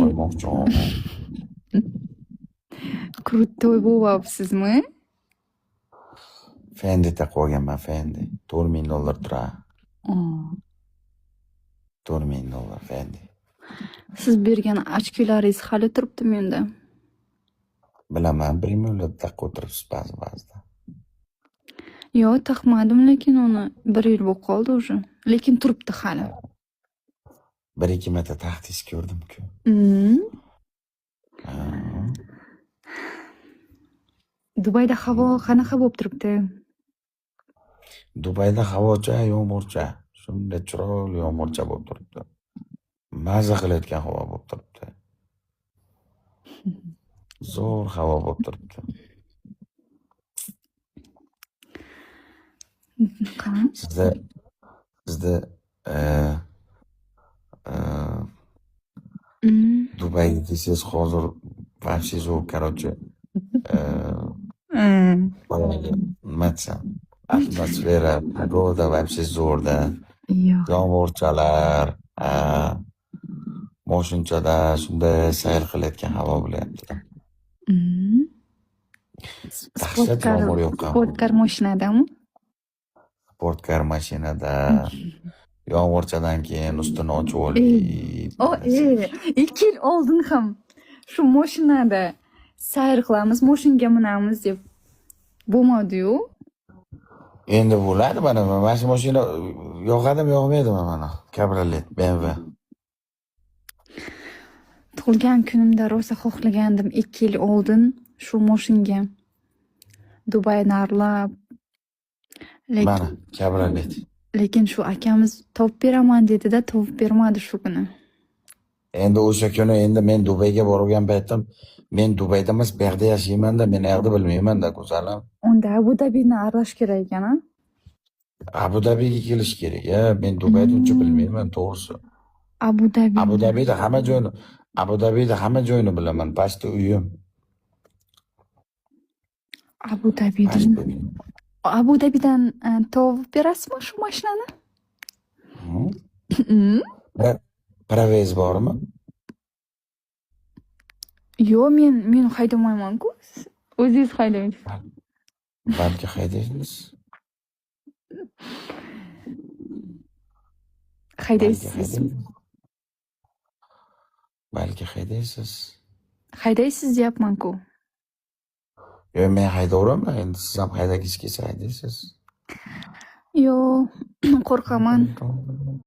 Olmoqchi. Крутой bo'lyapsizmi? Fendi taqib olganman, Fendi. 4000 dollar turadi. 4000 dollar Fendi. Siz bergan очки laringiz hali turibdi menda. Bilaman, bir taqib o'tiribsiz ba'zi ba'zida. Yo'q, taqmadim, lekin uni bir yil bo'lib qoldi уже. Lekin turibdi hali. Bir ikki marta taqdingiz ko'rdim-ku. Ha. Dubayda havo qanaqa bo'lib turibdi? Dubayda havocha yomg'ircha. Shunday chiroyli yomg'ircha bo'lib turibdi. Maza qilayotgan havo bo'lib turibdi. Zo'r havo bo'lib turibdi. Qani? Sizda Dubayga kelsangiz hozir вообще zo'r, короче, boyagi, nima desam, atmosfera, погода вообще zo'rda. Yo'q. Yomg'irchalar, ha, moshinchada shunday sayr qilayotgan havo bo'lyapti. Dahshat Спорткар, yomg'ir yoqqan. спорткар mashinadami? Спорткар mashinada yomg'irchadan keyin ustini ochib olib. O, 2 yil oldin ham shu mashinada sayr qilamiz, moshinga minamiz deb bo'lmadi-yu. Endi bo'ladi, mana shu mashina yoqadimi, yoqmaydimi, mana kabriolet BMW. Tug'ilgan kunimda rosa xohlagandim 2 yil oldin shu moshinga. Dubayni aralab. Lekin Mana kabriolet. lekin shu akamiz topib beraman dedi-da, topib bermadi shu kuni. Endi o'sha kuni, endi men Dubayga borgan paytim men Dubayda emas, bu yoqda yashaymanda, men u yoqda bilmaymanda, go'zalim. Unda Abu Dabini aralash kerak ekan, a? Abu Dabiga kelish kerak, a, men Dubayda uncha bilmayman, to'g'risi. Abu Dabi. Abu Dabida hamma joyini bilaman, pastda uyim. Abu Dabidan. Pastda uyim. Abu Dabidan topib berasizmi shu mashinani? Hı? Mm. Права ngiz bormi? Yo'q, men haydamayman-ku. O'zingiz haydaysiz. Balki haydaysiz. Balki Haydaysiz. haydaysiz. Balki haydaysiz. Haydaysiz deyapman-ku. Yo'q, men haydayveraman, endi siz ham haydagingiz kelsa haydaysiz. Yo'q, qo'rqaman.